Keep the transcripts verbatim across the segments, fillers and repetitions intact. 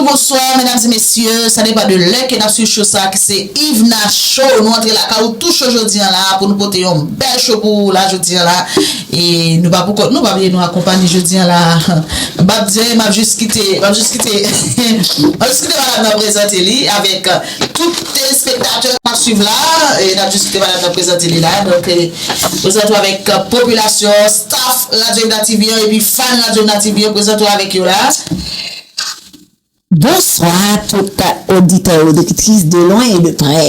Bonswa, medam e mesye, sa depann de lè ke n ap swiv show sa a, ki se Yvna Show. Nou antre lakay ou tou cho jodi a la, pou nou pote yon bèl show pou ou la, jodi a la. E nou pa pou kont nou, pa bliye nou akonpanye jodi a la. M ap di, m ap jis kite, m ap jis kite, m ap jis kite madanm nan prezante li avèk tout telespektatè k ap swiv la. E n ap jis kite madanm nan prezante li la. Donk, e, prezante w avèk, e, popilasyon, staff Radio Yvna T V an, epi fan Radio Yvna T V an, prezante w avèk yo la. Bonswa tout oditè, oditris de lwen e de prè.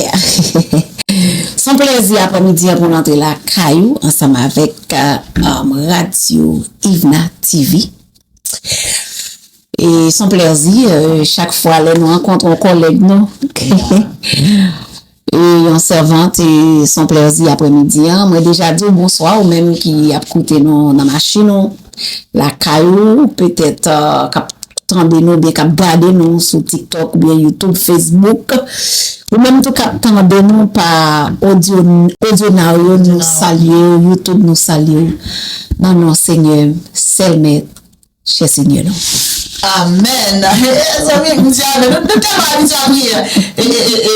Se yon plèzi aprèmidi an pou n antre lakay ou ansanm avèk, e, Radio Yvna T V. E se yon plèzi, e, chak fwa lè nou rankontre yon kòlèg nou, e, yon sèvant, e se yon plèzi aprèmidi an. Mwen deja di w bonswa, ou menm ki ap koute nou nan machin ou, lakay ou, petèt, e, k ap tande nou, oubyen k ap gade nou sou TikTok, oubyen YouTube, Facebook. Ou menm tou k ap tande nou pa audio, audio now yo, nou salye w, YouTube, nou salye w. Nan non Senyè, sèl Mèt, chè Senyè nou. Amèn. Zanmi, m di amèn. Nou, nou tèlman abitye a priyè. E, e, e, e,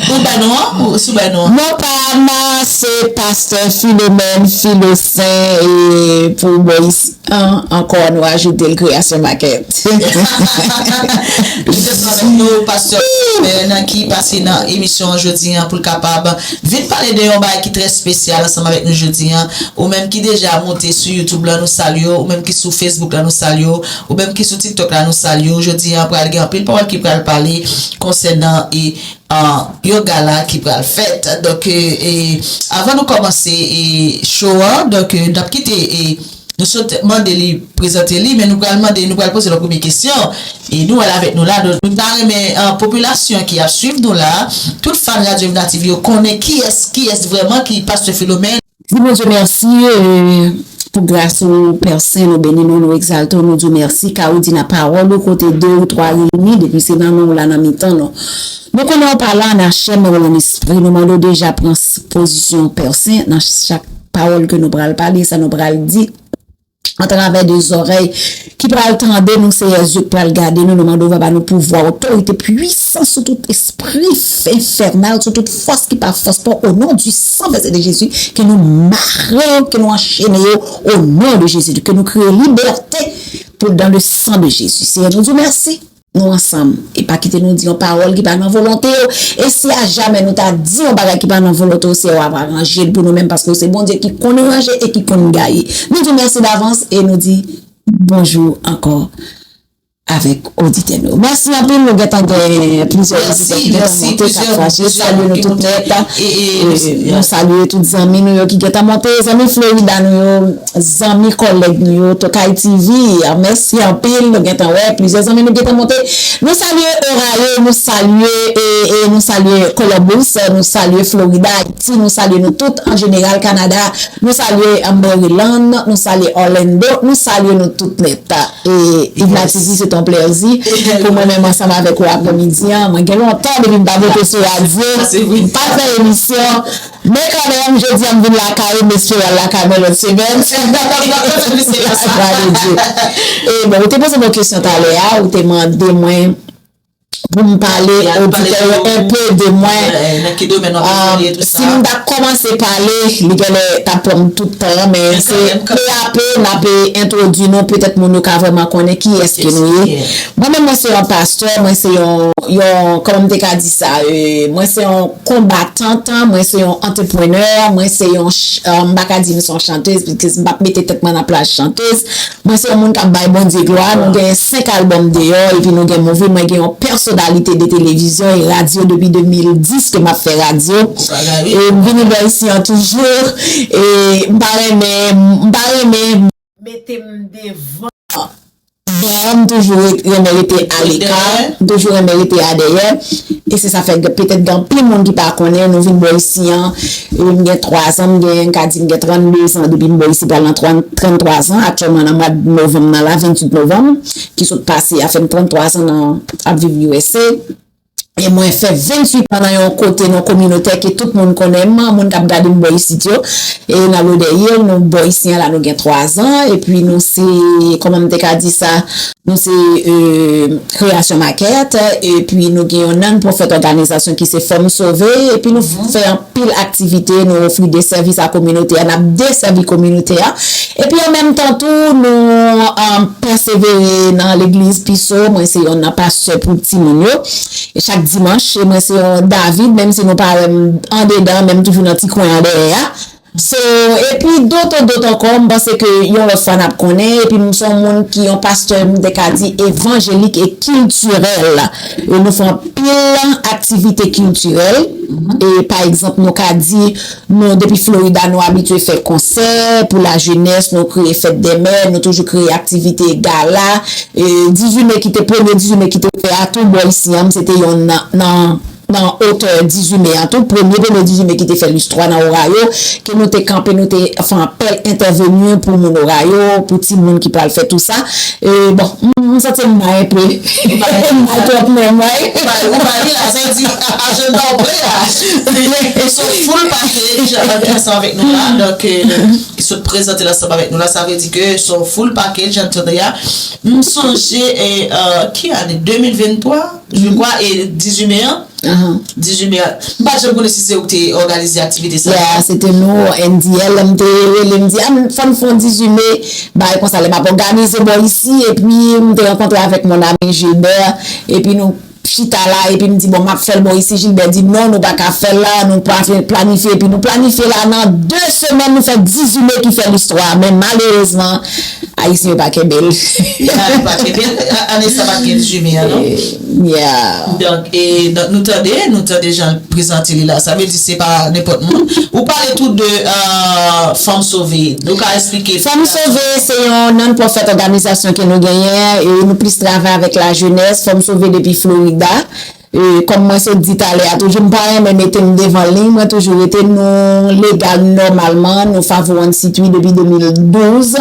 ou bay non an? Ou, si w bay non an? Non pa m, se pastè Philomène Philosaint, e, pou Moris an, ankò nou ajoute l Kreyasyon Makèt. Nou te avèk nou, pastè Philomène, ki pase nan emisyon an jodi an pou l kapab vin pale de yon bagay ki trè espesyal ansanm avèk nou jodi an. Ou menm ki deja monte sou YouTube la, nou salye w. Ou menm ki sou Facebook la, nou salye w. Ou menm ki sou TikTok la, nou salye w. Jodi an, pral gen anpil pawòl ki pral pale konsènan e, e, yoga la ki pral fèt. Donk, e, e, avan nou kòmanse, e, show an, donk, e, n ap kite, e, nou sot mande li prezante li, men nou pral mande, nou pral poze l yon premye kesyon. E nou wè l avèk nou la, donk nou ta renmen, e, popilasyon ki ap swiv nou la, tout fan Radio Yvna T V yo konnen kiyès, kiyès vrèman ki pastè Philomène. Di Bondye mèsi, e, pou gras ou, Pè Sen, nou beni nou, nou egzalte w, nou di w mèsi, car ou di nan pawòl ou, kote de ou twa reyini, depi se nan non w la nan mitan nou. Nou konnen w pa la nan chè, men w nan lespri. Nou mande w deja pran s-, pozisyon, Pè Sen, nan chak pawòl ke nou pral pale, sa nou pral di, atravè de zòrèy ki pral tande nou, Seyè, zye k pral gade nou, nou mande w va ba nou pouvwa, otorite, pwisans sou tout espri f-, enfènal, sou tout fòs ki pa fòs pa w, o non di san vèse de Jezi, ke nou mare yo, ke nou anchene yo, o non de Jezi, ke nou kreye libète pou, dans le sang de Jésus. Seyè, nou di w mèsi. Nou ansanm. E pa kite nou di yon pawòl ki pa nan volonte w. E si a jamè nou ta di yon bagay ki pa nan volonte w, Seyè, w ap aranje l pou nou menm, paske w se Bondye ki konn ranje e ki konn gaye. Nou di w mèsi davans e nou di bonjou ankò avèk oditè nou yo. Mèsi anpil, nou gentan gen plizyè oditè ki gentan monte, k ap fache. Salye nou tout nèt. E, e, e, nou salye tout zanmi nou yo ki gentan monte, zanmi Florida nou yo, zanmi kòlèg nou yo, Tokay T V, mèsi anpil, nou gentan wè plizyè zanmi nou gentan monte. Nou salye Ohio, nou salye, e, e, nou salye Columbus, nou salye Florida, Ayiti, nou salye nou tout an jeneral, Kanada, nou salye, e, Maryland, nou salye Orlando, nou salye nou tout nèt. E Yvna T V, se t on plèzi pou mwen menm ansanm avèk ou aprèmidi an. Mwen gen lontan depi m pa monte sou radyo, m pa fè emisyon. Men kanmenm, jodi a m vin lakay ou, m espere al lakay mwen lòt semèn. Glwa de Dye. E bon, ou te poze m yon kesyon talè a, ou te mande mwen pou m pale oditè yo enpe de mwen. Si m ta kòmanse pale, li genlè t ap pran m tout tan an, men se pe a pe n ap entwodui nou, petèt moun yo ka vrèman konnen kiyès ke nou ye. Mwen menm, mwen se yon pastè, mwen se yon, yon, kòman m te ka di sa, e, mwen se yon konbatant, mwen se yon antreprenè, mwen se yon ch-, e, m pa ka di m se yon chantèz, paske m p ap mete tèt mwen nan plas chantèz. Mwen se yon moun k ap bay Bondye glwa. Nou gen senk albòm deyò, epi nou gen movie. Mwen gen yon pèsonalite de televizyon e radyo depi de mil dis ke m ap fè radyo. E m vini bò isi an toujou. E m pa renmen, m pa renmen mete m devan. Bon, m toujou re-, renmen rete aleka, m toujou renmen rete a dèyè. E se sa fè, petèt gen anpil moun ki pa konnen, nou vin bò isi an, e m gen twa zan, m gen, m ka di m gen trannde zan depi m bò isi, pral nan twa, tranntwa zan, aktyèlman nan mwa novanm nan la, venntuit novanm, ki sot pase a fè m tranntwa zan nan, ap viv U S A. E mwen fè venntuit an nan yon kote, nan yon kominote ke tout moun konnen m, moun k ap gade m bò isit yo. E nan Lauderdale, nou bò isi a la, nou gen twa zan. Epi nou se, kòman m te ka di sa, nou se e, Kreyasyon Makèt. Epi nou gen yon non-profit òganizasyon ki se Fanm Sove. Epi nou fè anpil aktivite, nou ofri de sèvis a kominote a, n ap desèvi kominote a. Epi an menm tan tou, nou um, pèsevere nan legliz Piso. Mwen se yon nan pastè pou timoun yo. E chak dimanch, e mwen se yon David, menm si nou pa wè m andedan, men m toujou nan ti kwen an dèyè a. So, epi dot, dot ankò, m panse ke yon lòt fwa n ap konnen, epi m se yon moun ki yon pastè, m te ka di, evanjelik e kiltirèl. E nou fè anpil aktivite kiltirèl. E pa egzanp, nou ka di, nou, depi Florida, nou abitye fè konsè pou lajenès, nou kreye fèt dè mè, nou toujou kreye aktivite gala. E dizuit me ki te, premye dizuit me ki te fè a tou bò isi an, se te yon nan, nan, nan otè dizuit me an tou. Premye, premye dizuit me ki te fè listwa nan Ohio, ke nou te kanpe, nou te fè apèl entèveni pou moun Ohio, pou timoun ki pral fè tou sa. E bon, m, m santi m mal enpe. M mal twòp menm, wi. Ou bay, ou bay, wi, la, sa di, ajanda w ple la. So full package, antre ansanm avèk nou la. Donk, e, ki sot prezante l ansanm avèk nou la, sa vle di ke so full package, antre a. M sonje, e, e, ki ane? De mil venntwa, je crois, e dizuit me an. Dizuit me an. M pa t janm konnen si se ou ki te òganize aktivite sa. Yeah, se te nou, N D L, m te rele, m di, ah, fò n fè yon dizuit me, bagay konsa, lè m ap òganize bò isi, epi m te rankontre avèk mon ami Gilbert, epi nou chita la, epi m di, bon, m ap fè l bò isi, Gilbert di, non, nou pa ka fè l la, nou pa fè planifye, epi nou planifye la, nan de semèn, nou fè dizuit me ki fè listwa, men malerezman, Ayisyen yo pa kenbe l. Ya, yo pa kenbe l. A-, ane sa pa t gen dizuit me an, non? Eh, yeah. Donk, e, donk, nou tande, nou tande jan l prezante li la. Sa vle di se pa nenpòt moun. Ou pale tou de, euh, Fanm Sove. Nou ka eksplike. Fanm Sove, se yon non-profit òganizasyon ke nou genyen. E nou plis travay avèk lajenès. Fanm Sove depi Florida. E, kòm mwen sot di talè a, toujou m pa renmen mete m devan liy, mwen toujou rete nou legal nòmalman, nou five oh one C three depi de mil douz.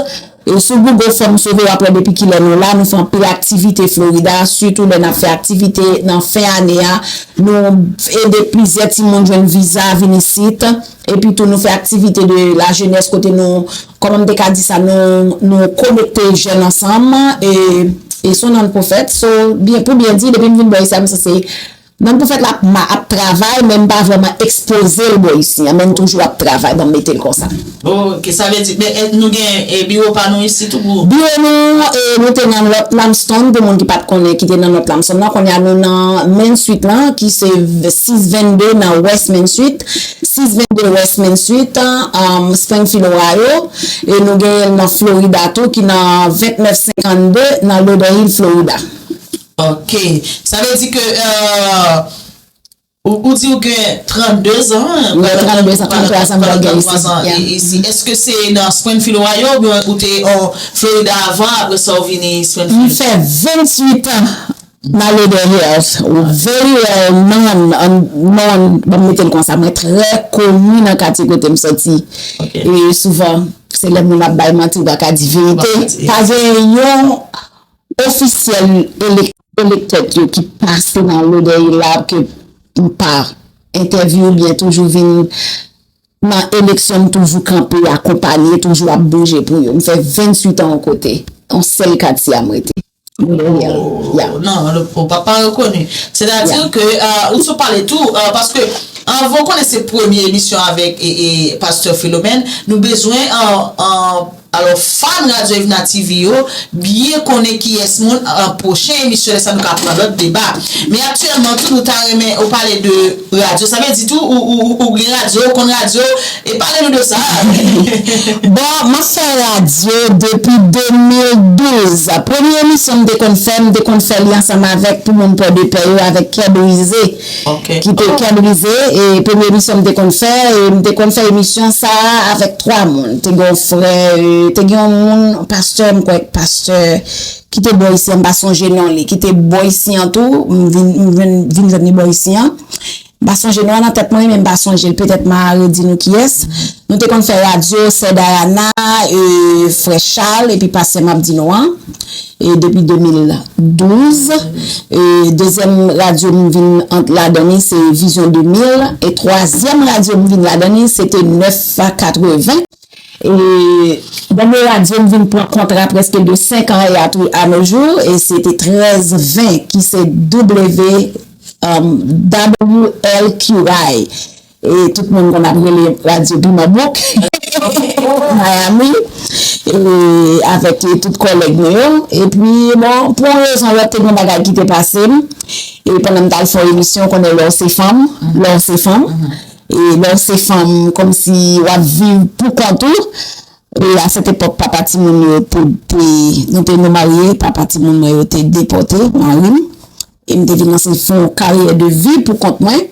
E sou Google Fanm Sove, w ap wè depi kilè nou la, nou fè anpil aktivite Florida, sitou lè n ap fè aktivite nan fen ane a, nou ede plizyè timoun jwenn viza, vin isit. Epi tou, nou fè aktivite de lajenès kote nou, kòman m te ka di sa, nou, nou konekte jèn ansanm, e, e se yon non-profit. So, byen, pou byen di, depi m vin bò isi a, m sanse non-profit la ap ma-, ap travay, men m pa vrèman ekspoze l bò isi a, men m toujou ap travay, ban m mete l konsa. Ok, sa vle di, men, e, nou gen, e, biwo pa nou isi tou pou Biwo nou, e, nou te nan North Limestone, pou moun ki pa t konnen, ki te nan North Limestone nan, kounye a nou nan Main Street lan, ki se sis vennde nan West Main Street, sis vennde West Main Street, um, Springfield, Ohio, e nou genyen l nan Florida tou, ki nan vennèf senkannde nan Lauderdale, Florida. Ok. Sa vle di ke, euh, ou, ou di ou gen trannde zan, hein? Mwen trannde zan, trannde twa zan, mwen gen isi. Yeah. Èske se nan Springfield, Ohio, oubyen ou te an Florida avan, apre sa ou vini Springfield? M fè venntuit an nan Lauderdale Hills, very well known, um, known, ban m mete l konsa, mwen trè koni nan katye kote m soti. Ok. E souvan, se lè moun ap bay manti, ou pa ka di verite. Ou pa ka di. Pa gen yon ofisyèl elek-, elektè yo ki pase nan Lauderdale la ke m pa entèvyou oubyen toujou vin nan eleksyon, m toujou kanpe, akonpanye, toujou ap bouje pou yo. M fè venntuit an yon kote, yon sèl katye a m rete. Lauderdale. Oh, yeah. Non, ou pa, pa rekoni. Sètadi ke, euh, ou sot pale tou, euh, paske, euh, anvan w konnen se premye emisyon avèk, e, e, pastè Philomène, nou bezwen, euh, euh, Alò, fan radyo Evna T V yo, byen konnen kiyès moun, an pwochen emisyon, lè sa nou ka pran lòt deba. Men aktyèlman tou, nou ta renmen ou pale de radyo. Sa vle di tou, ou, ou, ou, ou gen radyo, ou konn radyo, e pale nou de sa. Bon, mwen fè radyo depi de mil douz. Premye emisyon m te konn fè, m te konn fè li ansanm avèk Pou Moun Pòdepè yo, avèk Kè Brize. Ok. Ki te Kè Brize, e premye emisyon m te konn fè, e m te konn fè emisyon sa a avèk twa moun. Te gen yon frè, e, te gen yon moun, pastè, m kwè, pastè, ki te bò isi an, m pa sonje non li, ki te bò isi an tou, m vin, m vin, vin jwenn li bò isi an. M pa sonje non an nan tèt mwen, men m pa sonje l. Petèt m a redi nou kiyès. Nou te konn fè radyo, Sè Dayana, e, Frè Chal, epi pastè m ap di nou an. E depi de mil douz. E dezyèm radyo m vin ant ladan li, se Vizyon de mil. E twazyèm radyo m vin ladan li, se te nèf katreven. E dènye radyo m vin pran kontra prèske de senk an e a tou, a nos jours, e se te trèz ven ki se W, um, W L Q I. E tout moun konn ap rele radyo Piman Bouk, Miami, e avèk, e, tout kòlèg nou yo. Epi, bon, pou yon rezon ou lòt, te gen bagay ki te pase m. E pandan m t al fè yon emisyon, konnen lè w se fanm, lè w se fanm. E lè w se fanm, kòmsi w ap viv pou kont ou. E a sèt epòk, papa timoun yo te, te, nou te, nou marye, papa timoun mwen yo te depòte mari m. E m te vin lanse fè yon karyè de vi pou kont mwen.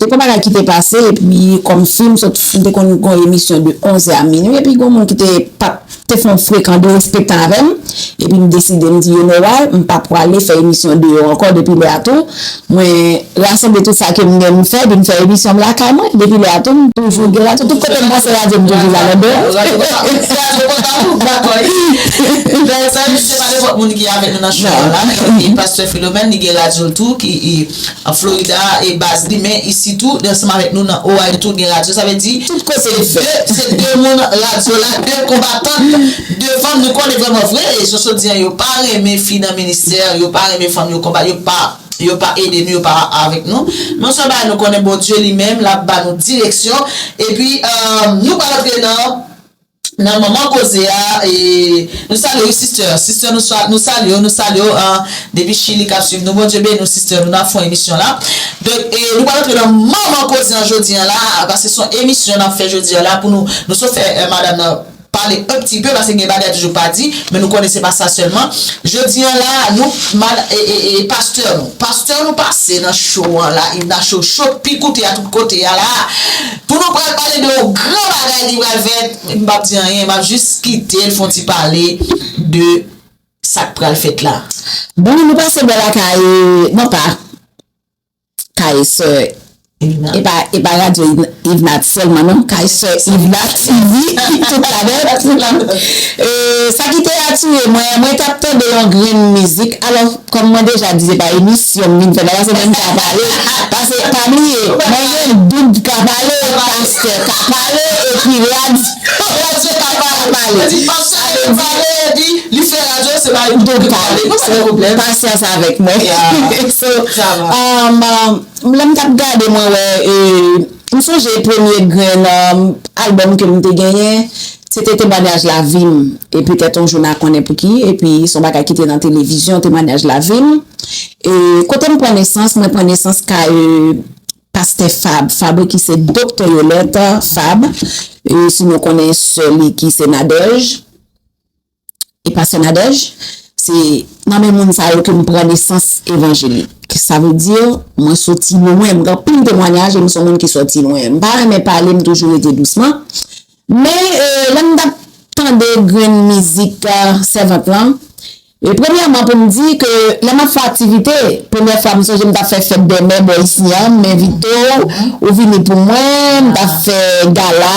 Te gen bagay ki te pase, epi kòm fi m sot, m te konn gen yon emisyon de onz è a minui, epi gen moun ki te pa te fè yon frekan derespektan avè m, epi m deside, m di, you know what, m pa prale fè emisyon deyò ankò. Depi lè a tou, mwen rasanble tout sa ke m gen m fè, epi m fè emisyon m lakay mwen. Depi lè a tou, m toujou gen radyo. Tout kote m pase radyo, m toujou la nan do. Radyo kontan, radyo kontan, ou dakò, wi. Donk, sa, se pa nenpòt moun ki avèk nou nan show la. E pastè Philomène, li gen radyo l tou, ki, e, an Florida, e baz li, men isitou, ansanm avèk nou nan Ohio tou, gen radyo. Sa vle di, tout kote se de, se de moun radyo la, de konbatant, de fanm, nou konnen vrèman vre, e Soso di an, yo pa renmen fi nan ministè, yo pa renmen fanm, yo konba, yo pa, yo pa ede nou, yo pa avèk nou. Men yon sèl bagay nou konnen, Bondye li menm, l ap ba nou direksyon. Epi, e, nou pral antre nan, nan manman koze a, e nou salye w, sister. Sister, nou sa-, nou salye w, nou salye w, e, depi Chili k ap swiv nou. Bondye beni w, sister, nou nan fon emisyon la. Donk, e nou pral antre nan manman koze an jodi an la, paske se yon emisyon n ap fè jodi an la pou nou, nou sot fè, e, madanm nan pale un petit peu, paske gen bagay toujou pa di, men nou konnen se pa sa sèlman. Jodi an la, nou, mal, e, e, e, pastè nou, pastè nou pase nan show an la, Yvna Show, show pi koute a tout kote a la. Pou nou pral pale de yon gran bagay ki pral fèt, m p ap di anyen, m ap jis kite l fè yon ti pale de sa k pral fèt la. Bon, nou pase bò lakay, non pa, kay sè. E pa, e pa radyo Yvna, Yvna sèlman, non. Kay sè Yvna T V, tout la nèt. E, sa ki te atire mwen, mwen t ap tande yon grenn mizik. Alò, kòm mwen deja di, se pa emisyon m vin fè la, paske mwen m ka pale. Paske, pa bliye, mwen gen doub ka pale, pastè ka pale, epi radyo. Radyo ka pale. Pale. Li di pastè ka pale, epi li fè radyo, se pa li ki pale. Donk, pa gen pwoblèm. Pasyans avèk mwen. So, um, um, lè m t ap gade, mwen wè, e, m sonje premye grenn, um, albòm ke m te genyen, se te Temwanyaj Lavi m. E petèt yon jou n a konnen pouki. Epi, se yon bagay ki te nan televizyon, Temwanyaj Lavi m. E kote m pran nesans, mwen pran nesans kay, e, pastè Fab, Fab ki se Doktè Yolette Fab, e, si nou konnen sè li ki se Nadège, e pastè Nadège, se nan men moun sa yo ke m pran nesans evanjelik. Sa vle di, mwen soti lwen, m gen anpil temwanyaj e m se yon moun ki soti lwen. M pa renmen pale, m toujou rete dousman. Men, e, lè m t ap tande grenn mizik, e, sèvant lan, e, premyèman, pou m di ke lè m ap fè aktivite, premyè fwa, m sonje m t ap fè fèt dè mè bò isi a, m envite w, ou vini pou mwen, m t ap fè gala,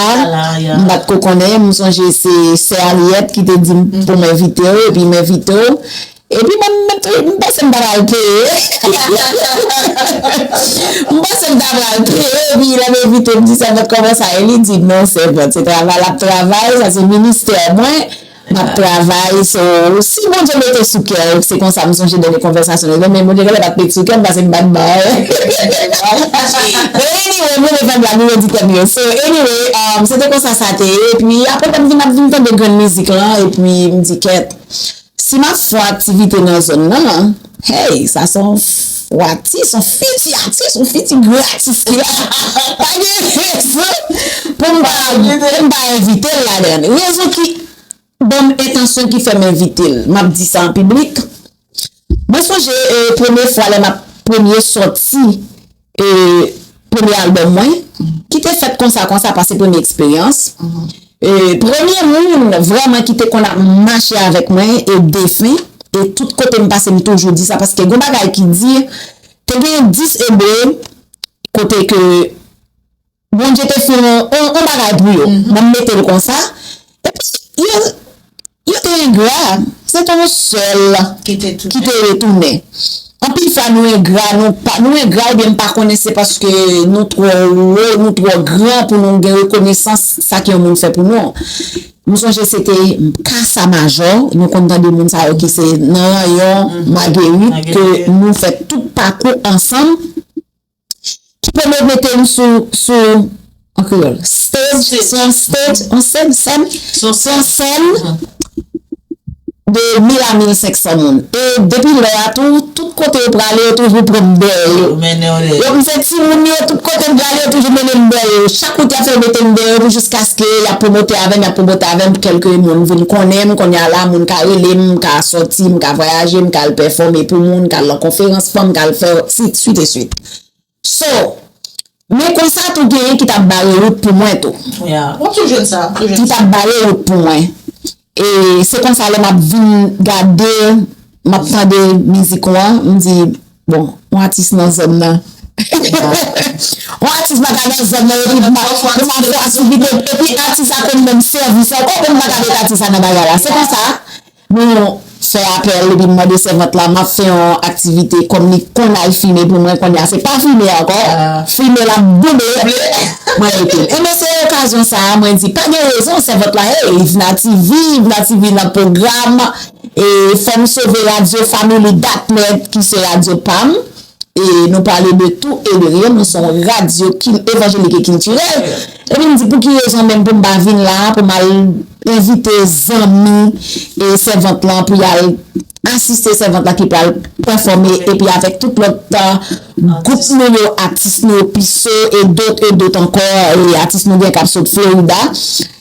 m pa t ko konnen, m sonje se sè Aliette ki te di m pou m envite w, epi m envite w. Epi mwen, m, m panse m ta pral peye. M panse m ta pral peye, epi lè m envite m di, sèvant, kòman sa ye? Li di, non, sèvant, se travay l ap travay, sa se ministè mwen, m ap travay. So, si Bondye mete sou kè w, se konsa, m sonje dènye konvèsasyon nou te gen, men Bondye genlè pa t met sou kè m, paske m pa t bay. But anyway, m renmen fè blag, m ret di kè m yo. So, anyway, um, se te konsa sa te ye, epi apre, lè m vin ap vin tande grenn mizik lan, epi m di, kèt, si m ap fè aktivite nan zòn nan, hey, sa se yon f-, atis, yon fiti atis, yon fiti gran atis ki la. Pa gen rezon pou m pa, pou m pa envite l ladan. Rezon ki ban m entansyon ki fè m envite l. M ap di sa an piblik. Mwen sonje, e, premye fwa lè m ap premye sòti e, premye albòm mwen, ki te fèt konsa, konsa, paske premye eksperyans. E, premye moun vrèman ki te konn ap mache avèk mwen, e defen, e tout kote m pase, m toujou di sa, paske gen yon bagay ki di, te gen dis ebre, kote ke Bondye te fè yon, yon, yon bagay pou yo. Ban m mete l konsa. Epi, yo, yo te engra. Se te yon sèl ki te tounen. Anpil fwa, nou engra, nou pa, nou engra, ebyen, m pa konnen se paske nou twò wo, nou twò gran pou nou gen rekonesans sa ke yon moun fè pou nou. M sonje se te Kasa Majò, nou konn tande moun sa yo ki se nan ranyon Magerit, ke nou fè tout pakou ansanm, ki pèmèt mete m sou, sou, an kreyòl, stage, se yon stage, yon sèn, sèn, se yon sèn de mil a mil senk san moun. E depi lè a tou, tout kote yo prale, yo toujou pran m dèyè yo. Yo, m se timoun yo, tout kote m prale, yo toujou mennen m dèyè yo. Chak wout y ap fè, yo mete m dèyè yo, pou jiskaske y ap pwomote avè m, y ap pwomote avè m, kèlke moun vin konnen m, kounye a la, moun ka rele m, m ka sòti, m ka vwayaje, m ka al pèfòme pou moun, m ka al nan konferans fanm, m ka al fè, si, suite et suite. So, men konsa tou genyen ki t ap bare wout pou mwen tou. Ki t ap bare wout pou mwen. E se konsa lè m ap vin gade, m ap tande mizik ou an, m di, bon, yon atis nan zòn nan. Yon atis pa ka nan zòn nan, epi m ap fè aktivite, epi atis la konn ban m sèvis ankò, pou m pa ka met atis la nan bagay la. Se konsa, nou fè apèl epi m mande sèvant la, m ap fè yon aktivite kòm li konn al fime pou mwen kounye a. Se pa fime ankò, fime l ap double. Mwen mete l. Ebyen, se okazyon sa a, mwen di, pa gen rezon, sèvant la, hey, Ivna T V, Ivna T V nan pwogram, e fò m sove radyo Family dot net, ki se radyo pa m. E nou pale de tou e de ryen, nou se yon radyo kil-, evanjelik e kiltirèl. Epi m di, pou ki rezon menm pou m pa vin la a, pou m al envite zanmi e sèvant lan, pou y al asiste sèvant lan ki pral pèfòme, epi avèk tout lòt, uh, gwoup nou yo, atis nou yo, Piso, e dòt, e dòt ankò, e atis nou gen k ap sot Florida.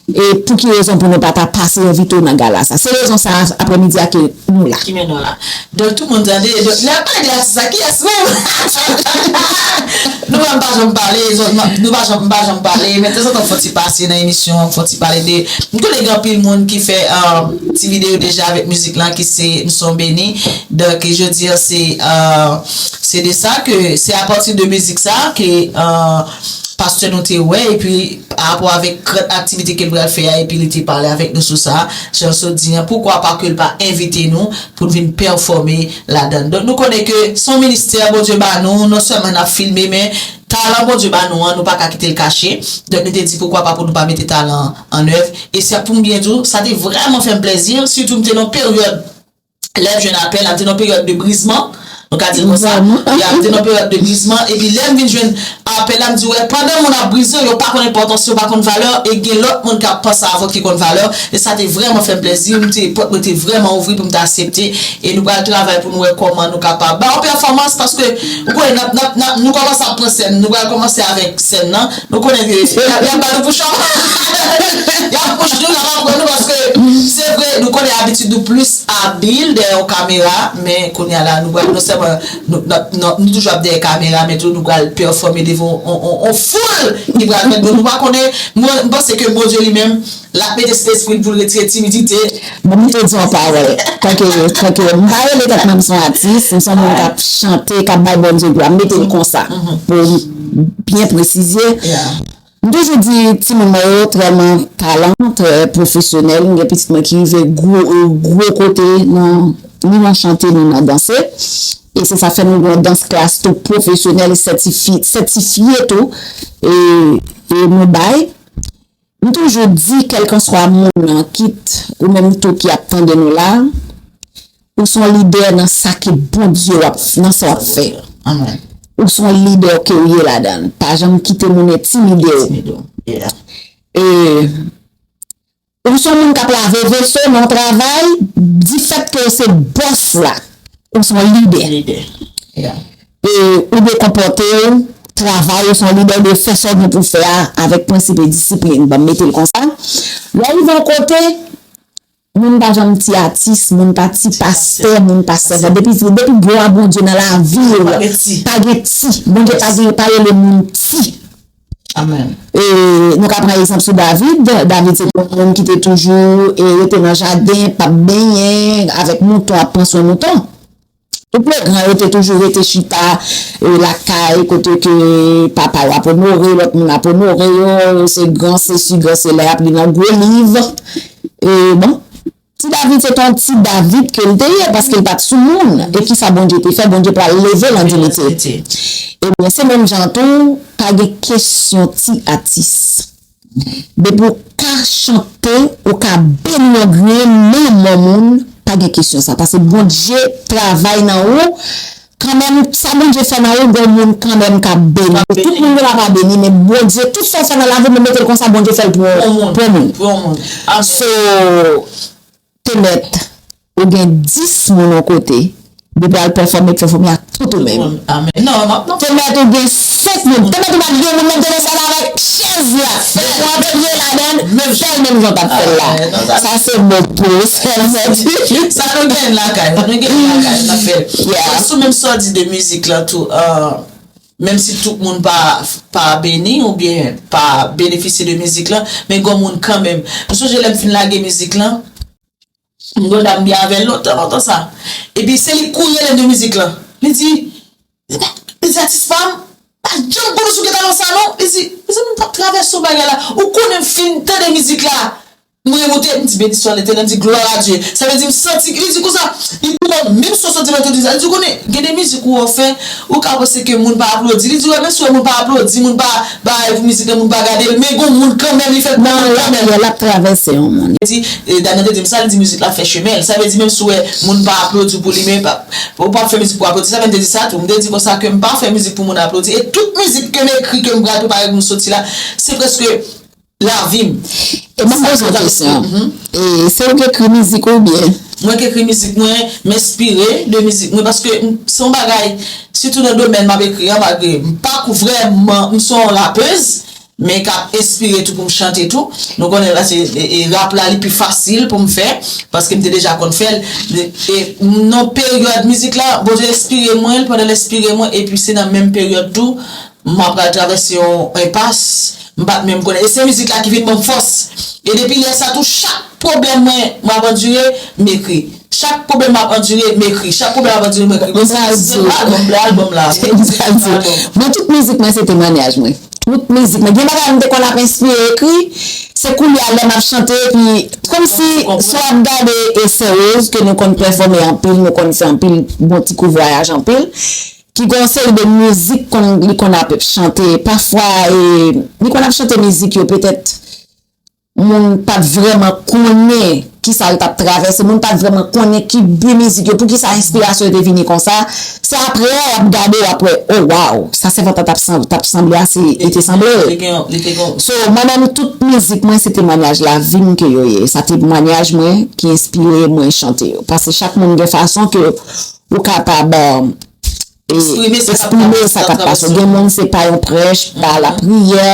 E pou ki rezon pou nou pa ta pase envite w nan gala sa? Se rezon sa a, aprèmidi a ke nou la. Ki mennen w la. Donk, tout moun tande, donk, lè ap pale de atis la, kiyès menm? Nou menm pa janm pale, zòt, nou pa janm, pa janm pale, men tanzantan fò ti pase nan emisyon, fò ti pale de, m konnen gen anpil moun ki fè, um, ti videyo deja avèk mizik lan, ki se M Son Beni. Donk, je veux dire, se, uh, se de sa ke, se apati de mizik sa ke, uh, pastè nou te wè, epi pa rapò avèk gran aktivite ke l pral fè a, epi li te pale avèk nou sou sa, jan l sot di an, poukwa pa ke l pa envite nou pou n vin pèfòme ladan l. Donk, nou konnen ke se yon ministè Bondye ba nou, non sèlman n ap filme, men talan Bondye ba nou an, nou pa ka kite l kache. Donk, nou te di, poukwa pa pou nou pa mete talan an, an èv. E se pou m byen di w, sa te vrèman fè m plèzi, sitou m te nan peryòd Lè m jwenn apèl la, m te nan peryòd de brizman. Nou ka di l konsa. Ya, m te nan peryòd de brizman. Epi lè m vin jwenn apèl la, m di, wè, pandan moun ap brize, yo pa konn enpòtans, yo pa konn valè, e gen lòt moun k ap panse avè w ki konn valè. E sa te vrèman fè m plèzi. M te, pòt mwen te vrèman ouvri pou m te aksepte. E nou pral travay pou nou wè kòman nou kapab ba w pèfòmans, paske ou konnen n ap, n ap, n ap, nou kòmanse ap pran sèn. Nou pral kòmanse avèk sèn nan. Nou konnen ke y ap, y ap ba nou pou chòm. Y ap pou nou, y ap aprann nou, paske se vre, nou konnen abitid nou plis abil dèyè yon kamera, men kounye a la, nou pral non sèlman, nou, n ap, n ap, nou toujou ap dèyè kamera, men tou nou pral pèfòme devan yon, yon, yon foul ki pral fè, nou pa konnen, mwen, m panse ke Bondye li menm, l ap mete sou lespri l pou l retire timidite. Bon, m te di yon pawòl. Tanke, tanke, m pa rele tèt mwen m se yon atis, m se yon moun k ap chante, k ap bay Bondye glwa. M mete l konsa, pou m byen presize. M toujou di timoun mwen yo, trè nan talan, trè pwofesyonèl. M gen pitit mwen ki rive gwo, gwo kote nan, ni nan chante, ni nan danse. E se sa fè nou gen yon dans klas tou pwofesyonèl, sètifi-, sètifye tou. E, e nou bay. M toujou di, kèlkanswa moun nan, kit ou menm tou ki ap tande nou la, ou se yon lidè nan sa ke Bondye w ap, nan sa w ap fè. Amèn. Ou se yon lidè ke w ye ladan l. Pa janm kite moun entimide w. Entimide w. Yeah. E ou se yon moun k ap lave veso nan travay, difèt ke w se bòs la, ou se yon lidè. Lidè. Yeah. E ou dwe konpòte w, travay ou, se yon lidè, ou dwe fè sa w gen pou w fè a avèk prensip e disiplin. Ban m mete l konsa. Lè w rive yon kote, moun pa janm ti atis, moun pa ti pastè, moun pa sèvant. Depi, depi glwa Bondye nan lavi w, pa gen ti. Bondye pa gen, pa rele moun ti. Amèn. E nou ka pran egzanp sou David. David se te yon moun ki te toujou, e, rete nan jaden, p ap benyen, avèk mouton, ap pran swen mouton. Tout le gran yo te toujou rete chita, e, lakay, kote ke papa yo ap onore, lòt moun ap onore yo, se gran sesi, gran sela, y ap li nan gwo liv. E, bon, Ti David se te yon Ti David ke l te ye, paske l pa t sou moun. E kisa Bondye te fè? Bondye pral leve l an diyite. Ebyen, se menm jan tou, pa gen kesyon ti atis. Depi w ka chante, ou ka beni yon grenn manman moun, pa gen kesyon sa. Paske Bondye travay nan ou, kanmenm, sa Bondye fè nan ou, gen moun kanmenm k ap beni. Tout moun yo la pa beni, men Bondye, tout sa w fè nan lavi w, men mete l konsa, Bondye fè l pou yon moun. Pou yon moun. So, te mèt, ou gen dis moun yon kote, depi al pèfòme, pèfòme ak tout ou menm. Te mèt ou gen senk moun, te mèt ou pa t gen moun, menm te mèt avèk chèz la, fè w antre ladan, fè l menm jan w t ap fè l la. Sa se mo pou ou, sèl mèt. Sa nou gen lakay, sa nou gen lakay, n ap fè l. Sou menm sa w di de mizik lan tou, menm si tout moun pa, pa beni oubyen pa benefisye de mizik lan, men gen moun kanmenm. M sonje lè m fin lage mizik lan, m gen yon dam m byen avè l lontan, lontan sa. Epi se li k kouri rele m de mizik lan. Li di, li di, atis pa m, pa janm konnen si w gen talan sa non. Li di, mezanmi, m t ap travèse yon bagay la. Ou konnen m fin tande mizik la. M remonte, m di, beni swa Letènèl, m di, glwa a Dye. Sa vle di, m santi, li di konsa, li di, bon, menm si w santi mwen tou di sa. Li di, ou konnen, gen de mizik ou fè, ou ka panse ke moun pa aplodi. Li di, wè, menm si w wè moun pa aplodi, moun pa, pa bay pou mizik lan, moun pa gade l, men gon moun kanmenm, li fè l pou moun kanmenm. Nan lapriyè, l ap travèse yon moun. Li di, e, Daniel te di m sa, li di, mizik la fè chemen l. Sa vle di, menm si w wè moun pa aplodi w pou li, men pa, ou p ap fè mizik pou aplodi. Sa vle m te di sa tou. M te di konsa ke m pa fè mizik pou moun aplodi. E tout mizik ke m ekri, ke m pral prepare pou m soti la, se prèske lavi m. E ban m poze yon kesyon. E se ou ki ekri mizik ou oubyen? Mwen ki ekri mizik mwen, m enspire de mizik mwen, paske m, se yon bagay, sitou nan domèn m ap ekri an, malgre m pa kou vrèman, m se yon rapèz, men k ap enspire tou pou m chante tou. Nou konnen la, se, e, e, rap la, li pi fasil pou m fè, paske m te deja konn fè l. E, e nan peryòd mizik la, Bondye enspire mwen, pandan l enspire mwen, epi se nan menm peryòd tou, m ap pral travèse yon enpas, m pa t menm konnen. E se mizik la ki vin ban m fòs. E depi lè sa tou, chak pwoblèm mwen, m ap andire, m ekri. Chak pwoblèm m ap andire, m ekri. Chak pwoblèm m ap andire, m ekri. Bon, sa di. Albòm la, albòm la. Sa di. Albòm. Mwen, tout mizik mwen, se temwanyaj mwen. Tout mizik mwen. Gen bagay m te konn ap enspire ekri, se kounye a lè m ap chante, epi kòmsi, si w ap gade, e sè Rose, ke nou konn pèfòme anpil, nou konn fè anpil bon ti kou vwayaj anpil, ki gen yon seri de mizik konn, li konn ap chante. Pafwa, e, li konn ap chante mizik yo, petèt, moun pa t vrèman konnen kisa l t ap travèse, moun pa t vrèman konnen ki bi mizik yo, poukisa enspirasyon yo te vini konsa. Se aprè, w ap gade, w ap wè, oh, wow, sa sèvant lan t ap san-, t ap sanble a, se, li te sanble. Li te gen, li te gen. So, mwen menm, tout mizik mwen, se temwanyaj lavi m ke yo ye. Sa temwanyaj mwen ki enspire mwen chante yo. Paske chak moun gen fason ke ou kapab, e, eksprime sa k ap pase w. Gen moun se pa yon prèch, pa lapriyè,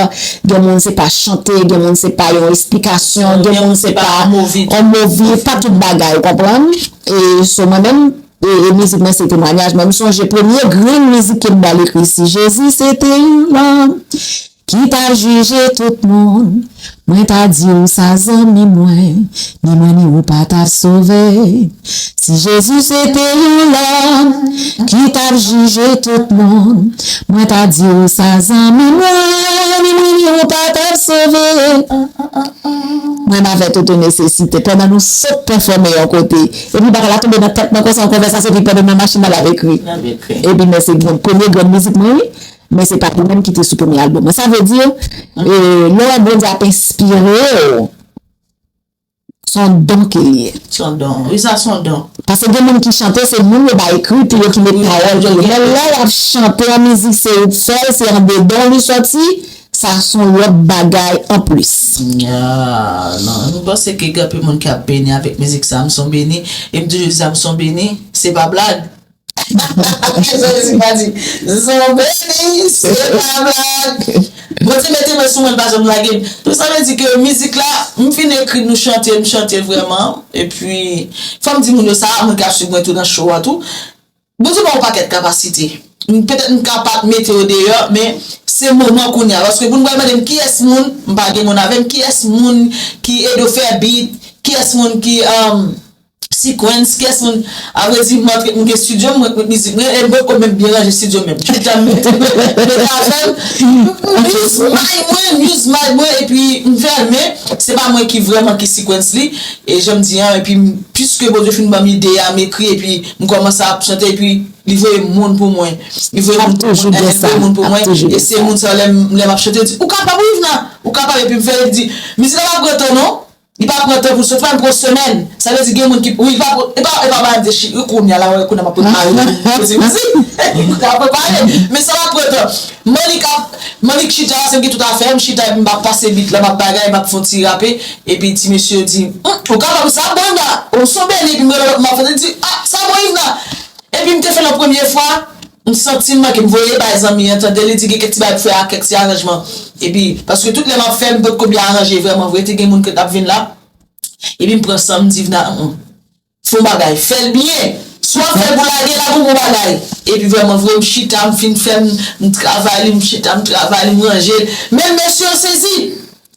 gen moun se pa chante, gen moun se pa yon esplikasyon, gen moun se pa yon movi, pa tout bagay, ou konprann? E so mwen menm, e, e mizik mwen se temwanyaj mwen. M sonje premye grenn mizik ke m t al ekri, Si Jezi se te yon lòm ki t ap jije tout moun, mwen ta di w sa zanmi mwen, ni mwen ni ou pa t ap sove. Si Jezi se te yon lòm ki t ap jije tout moun, mwen ta di w sa zanmi mwen, ni mwen ni ou pa t ap sove. Mwen avè Toto Nesesite, pandan nou sot pèfòme yon kote, epi bagay la tonbe nan tèt mwen konsa, yon konvèsasyon, epi pandan nan machin nan l ap ekri. L ap ekri. Epi men se grenn, premye grenn mizik mwen, wi. Men se pa li menm ki te sou premye albòm mwen. Sa vle di, e, lè w wè Bondye ap enspire w, se yon don ke l ye. Se yon don. Wi, sa se yon don. Paske gen moun ki chante, se moun yo ba ekri pou yo ki met pawòl pou yo. Men lè w ap chante yon mizik, se ou k fè l, se andedan w li sòti, sa se yon lòt bagay anplis. Ah, non, m panse ke gen anpil moun k ap beni avèk mizik sa, m se yon beni, e m toujou di sa, m se yon beni, se pa blag. Sa vle di pa di, Zon beni, se pa blag. Bondye mete men sou mwen, l pa janm lage m. Donk, sa vle di ke mizik la, m fin ekri, nou chante, m chante vrèman. Epi, fò m di moun yo sa, moun k ap swiv mwen tou nan show a tou. Bondye ban m yon pakèt kapasite. M, petèt m ka pa t mete yo deyò, men se moman kounye a. Paske pou nou pral mande m kiyès moun, m pa gen moun avè m, kiyès moun ki ede w fè beat, kiyès moun ki, um, Sequence, kiyès moun? Avredi, m antre, m gen studio, m met mizik mwen, e m poko menm byen ranje studio menm. Tout jan m mete, mete afè m, m use mic mwen, m use mic mwen, epi m fè l, men se pa mwen ki vrèman ki sequence li, e jan m di an, epi m, piske Bondye fin ban m ide a, m ekri, epi m kòmanse ap chante, epi li voye moun pou mwen. Li voye moun pou mwen, li voye moun pou mwen, e se moun sa, lè m, lè m ap chante, yo di, "Ou kapab, wi, Yvna, ou kapab," epi m fè, li di, "Mizik la pa pran tan, non." Li pa pran tan pou l soti, pa menm pran semèn. Sa vle di gen moun ki, wi, li pa pran, e pa, e pa bagay de chi, wi, kounye a la, wè, kounye a m ap prepare. Kounye a m ap prepare. Men sa pa pran tan. Manik ap, Manik chita, se m ki tout afè, m chita, epi m ap pase beat la, m ap bagay, m ap fè yon ti rape, epi ti mesye yo di, "Hum, ou kapab sa, bon, Yvna, ou son beni," epi m rele lòt, m ap fè, li di, "Ah, sa bon, Yvna." Epi m te fè l yon premye fwa, m santi m manke, m voye bay zanmi an tande, li di gen kèk ti bagay pou fè a, kèk ti aranjman. Epi, paske tout lè m ap fè, m potko byen aranje vrèman vre, te gen moun ki t ap vin la. Epi m pran san m, m di, "Vina, fè yon bagay, fè l byen. Si w ap fè l pou lage l, ap yon bon bagay." Epi vrèman vre, m chita, m fin fè, m, m travay li, m chita, m travay li, m ranje l. Men mesye yo sezi.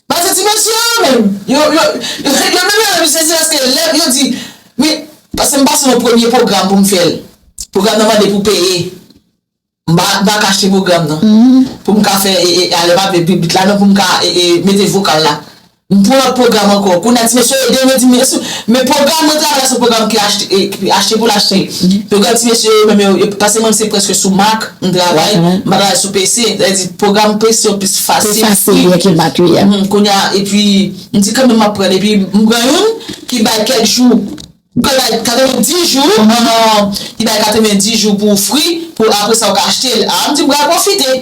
Paske ti mesye yo menm, yo, yo, yo, yo menm yo menm sezi paske lè yo di, men, paske m pase yon premye pwogram pou m fè l. Pwogram nan mande pou peye. M pa, m pa ka achte pwogram nan. Pou m ka fè, e, e, ale pa vle bit la, non, pou m ka, e, e, mete vokal la. M pran lòt pwogram ankò. Kounye a ti mesye yo ede m, yo di m, men pwogram mwen travay la, se pwogram ki achte, e, ki achte pou l achte. Pwogram ti mesye yo menm, yo, yo, paske mwen se prèske sou Mac, m travay, m pa travay sou P C, sa vle di pwogram P C yo plis fasil. Plis fasil, wi, ke Mac, wi. Mhm, kounye a, epi, m di kanmenm m ap pran l, epi m pran youn ki bay kèk jou, ki bay katrevendis jou, euh, ki bay katrevendis jou pou free, pou apre sa ou ka achte l. A, m di m pral pwofite.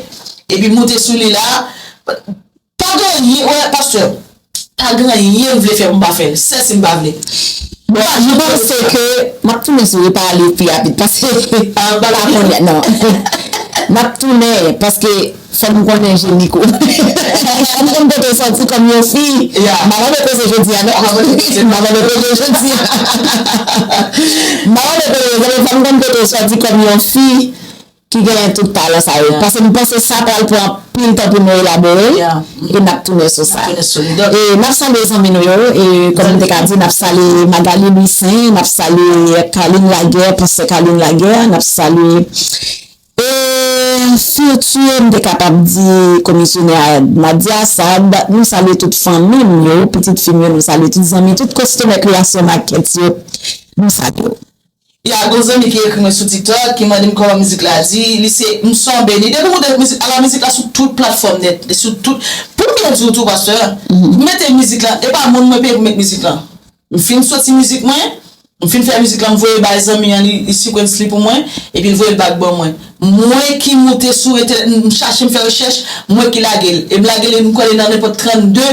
Epi m moute sou li la, pa gen anyen, wè, pastè, pa gen anyen m vle fè pou m pa fè l, sèl si m pa vle. Bon, m panse ke m ap tounen sou li, pa ale pi rapid, paske m pa konnen, non. M ap tounen, paske fò m konnen jenik ou. Fò m konn kote w sòti kòm yon fi. M pa mande koze jodi a, non. M pa mande koze jodi a. M pa mande koze, men fò m konn kote w sòti kòm yon fi ki genyen tout talan sa yo. Paske m panse sa pral pran anpil tan pou nou elabore l. E n ap tounen sou sa. E n ap salye zanmi nou yo. E kòm m te ka di, n ap salye Magali Louissaint, n ap salye Carline Laguerre, pastè Carline Laguerre, n ap salye, e, Futur, m te kapab di komisyonè Nadia Sad, nou salye tout fanmi m yo, pitit fi m yo, nou salye tout zanmi, tout customer Creation Market yo, nou salye w. Ya, gon zanmi ki ekri mwen sou TikTok, ki mande m kòman mizik la di, li se M Son Beni. Depi m moute mizik, ala mizik la sou tout platfòm nèt, li sou tout. Pou m byen di w tou, pastè, m mete mizik la, e pa moun mwen peye pou met mizik la. M fin soti mizik mwen, m fin fè mizik la, m voye bay zanmi an, li, li sequence li pou mwen, epi l voye l back ban mwen. Mwen ki moute sou entènèt, m chache, m fè rechèch, mwen ki lage l. E m lage l, e m kole nan nenpòt trannde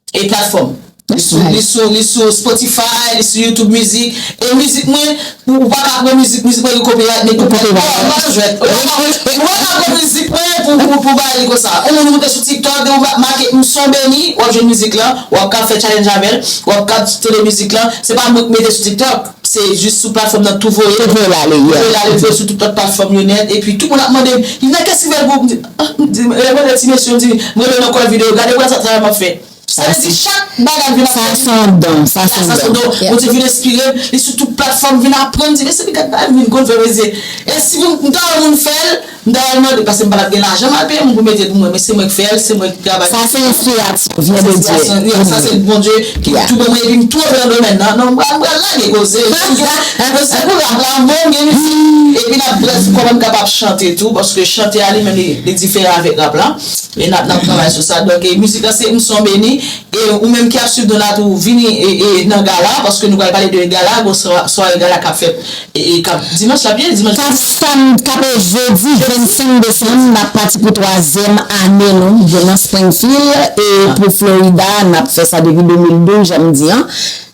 e platfòm. Li sou, li sou, li sou Spotify, li sou YouTube Music. E mizik mwen, ou, ou pa ka pran mizik, mizik mwen gen copyright, men copyright. Non, ou pa ka jwèt. Ou pa ka, ou pa ka pran mizik mwen pou, pou, pou bay li konsa. Yon moun moute sou TikTok, depi w make M Son Beni, w ap jwenn mizik lan, w ap ka fè challenge avè l, w ap ka tande mizik lan. Se pa mwen ki mete sou TikTok, se jis sou platfòm nan tou voye. Tou voye l ale, yeah. Voye l ale, voye sou tout lòt platfòm yo nèt. Epi tout moun ap mande m, "Yvna, kiyès ki fè l pou ou?" M di, ah, m di, e mwen ti mesye, m di, m rele nan kò videyo, gade pou sa travay m ap fè. Sa vle di chak bagay vin ap fè. Sa se yon don, sa se yon don. Bondye vin enspire m, li sou tout platfòm, vin aprann, di, mesye, gad bagay, vin konn fè mesye. E si m ta wè moun fè l, m ta wè l mande, paske m pa t ap gen lajan m al peye moun pou mete l pou mwen, men se mwen k fè l, se mwen k travay. Sa se enspirasyon, vyen de Dye. Sa se Bondye ki tou ban mwen, epi m tou antre nan domèn nan. Non, m pral, m pral lage koze. Mwen se pou rap la, mwen gen mizik. Epi n ap brèf, kòman m kapab chante tou, paske chante a li menm li, li diferan avèk rap la. E n ap, n ap travay sou sa. Donk, e, mizik la se M Son Beni. E ou menm ki ap swiv nou la tou, vini, e, e, nan gala, paske nou pral pale de gala, gon swa-, sware gala k ap fèt, e, e, k ap dimanch la, byen dimanch. K ap fèt, k ap jedi vennsenk desanm, n ap pati pou twazyèm ane nou nan Springfield, e pou Florida, n ap fè sa depi de mil douz, jan m di an.